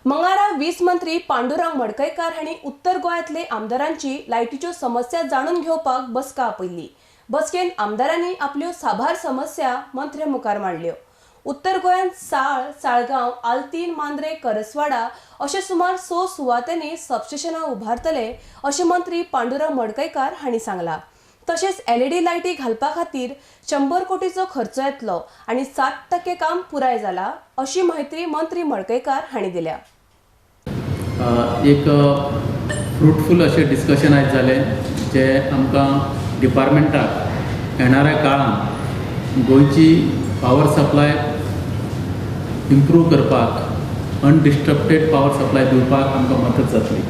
मंगळारा वीज मंत्री पांडुरंग मडकयकार हांणी उत्तर गोंयांतले आमदारांची लायटीच्यो समस्या जाणून घेवपाक बसका आपयल्ली. बसकेन आमदारांनी आपल्यो साबार समस्या मंत्र्या मुखार मांडल्यो. उत्तर गोंयांत साळ, साळगांव, आल्तीन, मांद्रे, करसवाडा अशे सुमार 6 सुवातांनी सबस्टेशनां उबारतले अशें मंत्री पांडुरंग मडकयकार हांणी सांगलां. तशेंच एलईडी लायटी घालपा खातीर 100 कोटीचो खर्च येतलो आनी 7% काम पुराय जाला अशी म्हायती मंत्री मडकयकार हांणी दिल्या. एक फ्रुटफूल अशें डिस्कशन आयज जालें जे आमकां डिपार्टमेंटाक येणाऱ्या काळांत गोंयची पावर सप्लाय इम्प्रूव करपाक, अनडिस्टर्बटेड पावर सप्लाय दिवपाक आमकां मदत जातली.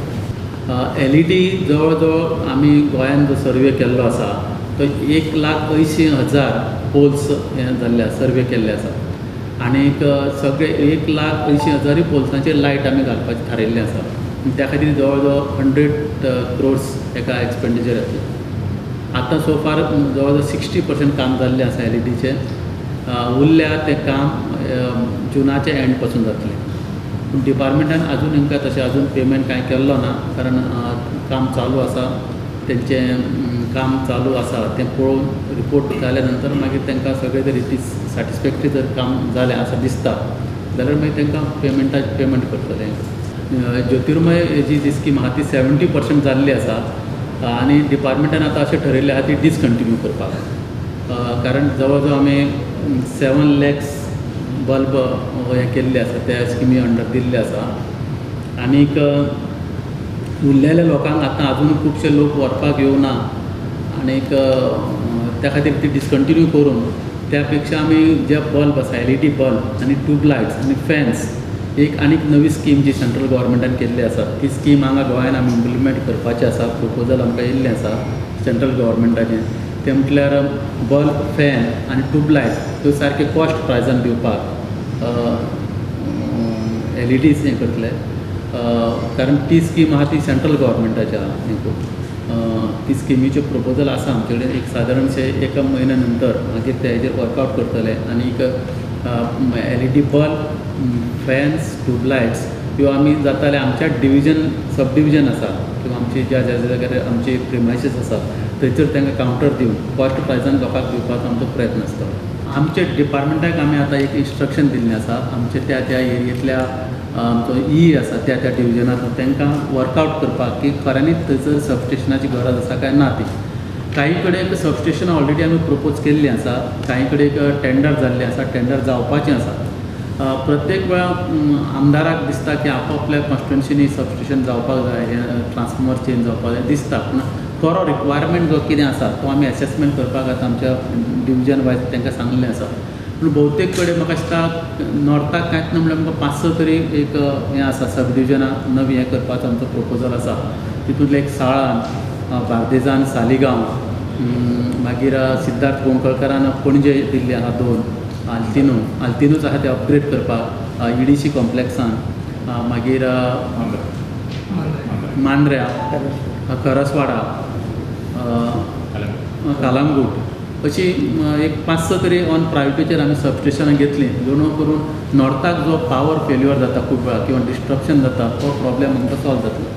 एलईडी जवळ जवळ आमी गोंयांत जो सर्वे केल्लो आसा तो 1,80,000 पोल्स हे जाल्ले आसा, सर्वे केल्ले आसा आनीक सगळे 1,80,000 पोल्सांचेर लायट आमी घालपाचें थारायिल्लें आसा. त्या खातीर जवळ जवळ 100 क्रोर्स एका एक्सपेंडिचर येतलें. आतां सो फार जवळ जवळ 60% काम जाल्लें आसा एलईडीचें. उरल्या तें काम जुनाचे एंड पासून जातलें. पूण डिपार्टमेंटान आजून तांकां तशें आजून पेमेंट कांय केल्लो ना, कारण काम चालू आसा, तेंचें काम चालू आसा तें पळोवन रिपोर्ट जाल्या नंतर मागीर तांकां सगळें जर it is satisfactory जर काम जालें आसा दिसता जाल्यार मागीर तांकां पेमेंट करतले. ज्योतिर्मय जी स्कीम आहा ती 70% जाल्ली आसा आनी डिपार्टमेंटान आतां अशें ठरयल्लें आहा ती डिसकंटिन्यू करपाक, कारण जवळ जवळ आमी 7 लॅक्स बल्ब हे केल्ले आसा त्या स्किमी अंडर दिल्ले आसा. आनीक उरलेल्या लोकांक आतां आजून खुबशे लोक व्हरपाक येवना आनीक त्या खातीर ती डिसकंटिन्यू करून त्या पेक्षा आमी जे बल्ब आसा एलईडी बल्ब आनी ट्यूबलायट्स आनी फॅन्स एक आनीक नवी स्कीम जी सेंट्रल गव्हर्मेंटान केल्ली आसा ती स्कीम हांगा गोंयान आमी इम्प्लिमेंट करपाची आसा. प्रपोजल आमकां येयल्लें आसा सेंट्रल गव्हर्मेंटाचें, तें म्हटल्यार बल्ब, फॅन आनी ट्यूबलायट ह्यो सारके कॉस्ट प्रायजान दिवपाक एलईडीज हें करतले, कारण ती स्कीम आहा ती सेंट्रल गव्हर्मेंटाची आहा. हें करून ती स्किमीचें प्रपोजल आसा आमचे कडेन. एक सादारणशें एका म्हयन्या नंतर मागीर ते हेजेर वर्कआवट करतले आनीक एलईडी बल्ब, फॅन्स, ट्यूबलायट्स ह्यो आमी जाता जाल्यार आमच्या डिविजन, सब डिविजन आसा किंवा आमची ज्या ज्या जाग्यार आमची प्रिमायसीस आसा थंयसर तांकां कावंटर दिवन कॉस्ट प्रायजान लोकांक दिवपाचो आमचो प्रयत्न आसता. आमच्या डिपार्टमेंटाक आमी आतां एक इन्स्ट्रक्शन दिल्लें आसा, आमच्या त्या त्या एरियेंतल्या आमचो ई आसा त्या त्या डिविजनांत तांकां वर्कआवट करपाक की खऱ्यांनीच थंयसर सबस्टेशनाची गरज आसा काय ना ती. काही कडेन सबस्टेशन ऑलरेडी आमी प्रपोज केल्लीं आसा, कांय कडेन टेंडर जाल्लें आसा, टेंडर जावपाचें आसा. प्रत्येक वेळा आमदाराक दिसता की आपापल्या कॉन्स्टिट्युएन्सीनी सबस्टेशन जावपाक जाय, ट्रान्सफॉर्मर चेंज जावपाक जाय दिसता, पूण खरो रिक्वायरमेंट जो कितें आसा तो आमी एसेसमेंट करपाक आतां आमच्या डिविजन वायज तांकां सांगलें आसा. पूण भोवतेक कडेन म्हाका दिसता नॉर्थाक कांयच ना म्हणल्यार आमकां 5-6 तरी एक हें आसा सब डिविजनां नवी हें करपाचो आमचो प्रपोजल आसा. तितूंतलें एक साळान, बार्देजान सालिगांव, मागीर सिद्धार्थ गोंकळकारान पणजे दिल्ली आहा 2, आल्तिनो, आल्तिनोच आहा ते अपग्रेड करपाक ईडीसी कॉम्प्लेक्सान, मागीर मांद्र्या, करसवाडा, कालांगूट अशी एक 5-6 तरी ऑन प्रायोरिटीचेर आमी सबस्टेशनां घेतलीं, जेणें करून नॉर्थाक जो पावर फेल्युअर जाता खूब वेळा किंवा डिस्ट्रप्शन जाता तो प्रॉब्लेम आमकां सॉल्व जातलो.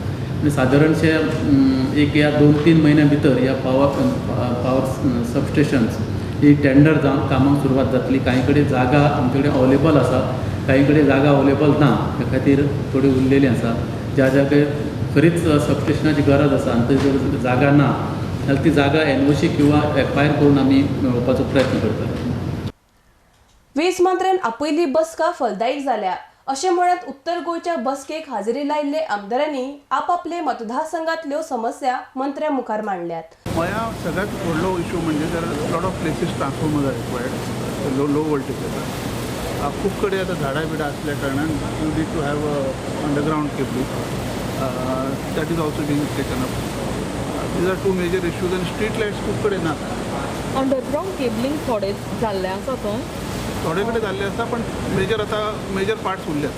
आनी सादारणशें एक ह्या 2-3 म्हयन्या भितर ह्या पावर सबस्टेशन्स ही टेंडर जावन कामाक सुरवात जातली. कांय कडेन जागा आमचे कडेन अवेलेबल आसा, कांय कडेन जागा अवेलेबल ना, त्या खातीर थोडी उरलेली आसा. ज्या जाग्यार खरीच सबस्टेशनाची गरज आसा आनी थंय जर जागा ना जाल्यार ती जागा एनओसी किंवा एक्वायर करून आमी मेळोवपाचो प्रयत्न करतले. वीज मंत्र्यान आपयल्ली बसका फलदायक जाल्या अशें म्हणत उत्तर गोंयच्या बसकेक हाजेरी लायिल्ले आमदारांनी आपापले मतदारसंघातल्यो समस्या मंत्र्या मुखार मांडल्यात. गोंया सगळ्यात व्हडलो इशू म्हणजे there are lot of places transformers are required, low voltage येता. खूब कडेन आतां झाडां बिडां आसल्या कारणान you need to have a underground cabling, that is also being taken up. These are 2 major issues. आनी स्ट्रीट लायट्स खूब कडेन ना. अंडरग्रावंड केबलिंग थोडे जाल्लें आसा थंय, थोडे कडेन जाल्लें आसा, पण मेजर आतां मेजर पार्ट्स उरल्यात.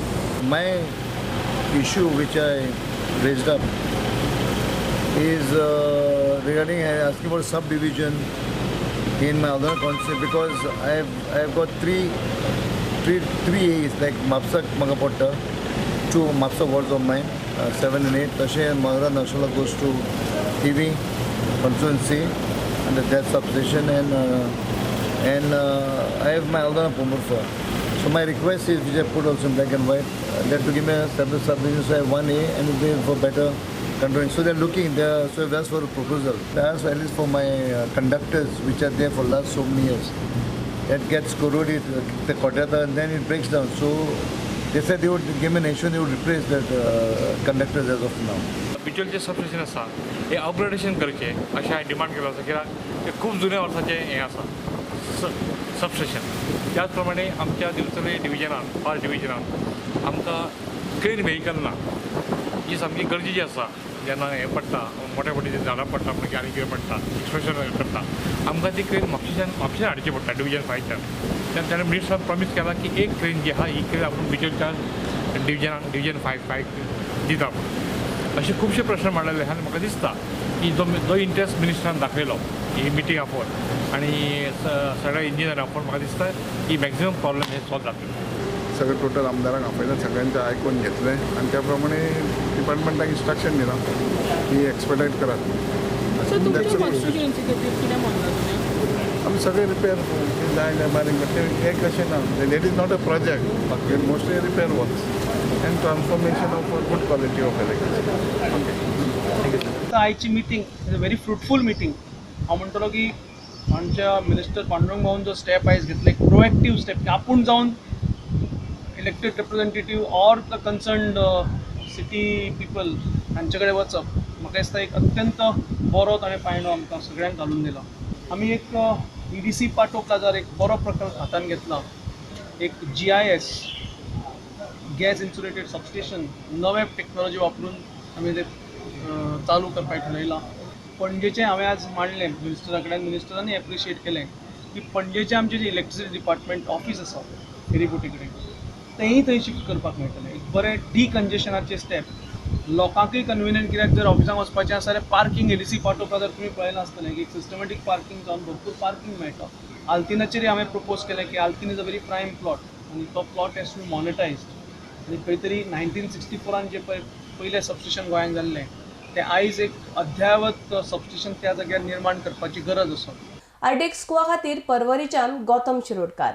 My issue which I raised up is regarding asking for sub division in my other concept, because I have got three A's like Mapsa म्हाका पडटा, two Mapusa wards of mine, 7 and 8. तशें Maldona Narsala goes to Thivim constituency under that substation, and I have my Aldona Pomburpa. So my request is, which I put also in black and white, that to give me a separate subdivision, so I have 1A and it will be for better controlling. So they're looking, so that's for a proposal. They asked at least for my conductors, which are there for last so many years. That gets corroded, the quadrata, and then it breaks down. So they said they would give me an issue, they would replace that conductors as of now. बिचोलचें substation आसा हें upgradation करचें अशें हांवें demand केलो आसा, कित्याक तें खूब जुन्या वर्साचें हें आसा सबस्टेशन. त्याच प्रमाणे आमच्या दिवचले डिविजनान, पार डिविजनान आमकां क्रेन व्हेकल ना, ही सामकी गरजेची आसा. जेन्ना हें पडटा, मोठे मोठे झाडां पडटा मागीर आनी कितें पडटा, एक्सप्रेशन करता, आमकां ती क्रेन म्हापशेच्यान हाडची पडटा डिविजन फायच्यान. तेन्ना ताणें मिनिस्टरान प्रॉमीस केला की एक क्रेन जी आहा ही क्रेन आपूण बिचोलच्या डिविजनान डिविजन फायव दिता म्हणून. अशे खुबशे प्रश्न मांडलेले आहा आनी म्हाका दिसता की जो इंट्रस्ट मिनिस्टरान दाखयलो ही मिटींग आपोवन आनी सगळ्या इंजिनियर आपोवन, म्हाका दिसता की मॅक्झिमम प्रॉब्लम हे सॉल्व जातले. सगळे टोटल आमदारांक आपयला, सगळ्यांचें आयकून घेतलें आनी त्या प्रमाणे डिपार्टमेंटाक इन्स्ट्रक्शन दिलां की एक्सपेडायट करात. सो तुमच्या That's the constituency खातीर कितें म्हणलां तुमी? आमी सगळे रिपेर जाय जाय बारीक, बट ते एक अशें ना, it is not a project, mostly repair works and transformation of good quality of electricity. Okay. आतां आयची meeting is a very fruitful meeting. हांव म्हणटलो की आमच्या मिनिस्टर पांडुरंग भाऊन जो स्टेप आयज घेतले, एक प्रोएक्टीव स्टेप की आपूण जावन elected representative or the concerned city people हांचे कडेन वचप, म्हाका दिसता एक अत्यंत बरो ताणें पांयडो आमकां सगळ्यांक घालून दिला. आमी एक ईडीसी पाटो प्लाजार एक बरो प्रकल्प हातान घेतला, एक GIS gas insulated substation नवे टॅक्नोलॉजी वापरून आमी ते चालू करपाक ठरयलां. पणजेचें हांवें आज मांडलें मिनिस्टरा कडेन, मिनिस्टरांनी एप्रिशिएट केलें की पणजेचें आमचें जें इलेक्ट्रिसिटी डिपार्टमेंट ऑफीस आसा फेरीबोटी कडेन, तेंय थंय शिफ्ट करपाक मेळटलें. एक बरें डिकंजेशनाचें स्टेप, लोकांकूय कन्विनियंट, कित्याक जर ऑफिसांक वचपाचें आसा जाल्यार पार्किंग एडीसी पाटो प्लाजार तुमी पळयलां आसतलें की एक सिस्टमॅटीक पार्किंग जावन भरपूर पार्किंग मेळटा. आल्तिनाचेरय हांवें प्रपोज केलें की Altinho is a very prime plot आनी तो plot has to be monetised. आनी खंय तरी 1964 जें पळय पयलें सबस्टेशन गोंयांत जाल्लें तें आयज एक अद्यावत सबस्टेशन त्या जाग्यार निर्माण करपाची गरज आसा. आरडीएक्स गोवा खातीर पर्वरीच्यान गौतम शिरोडकार.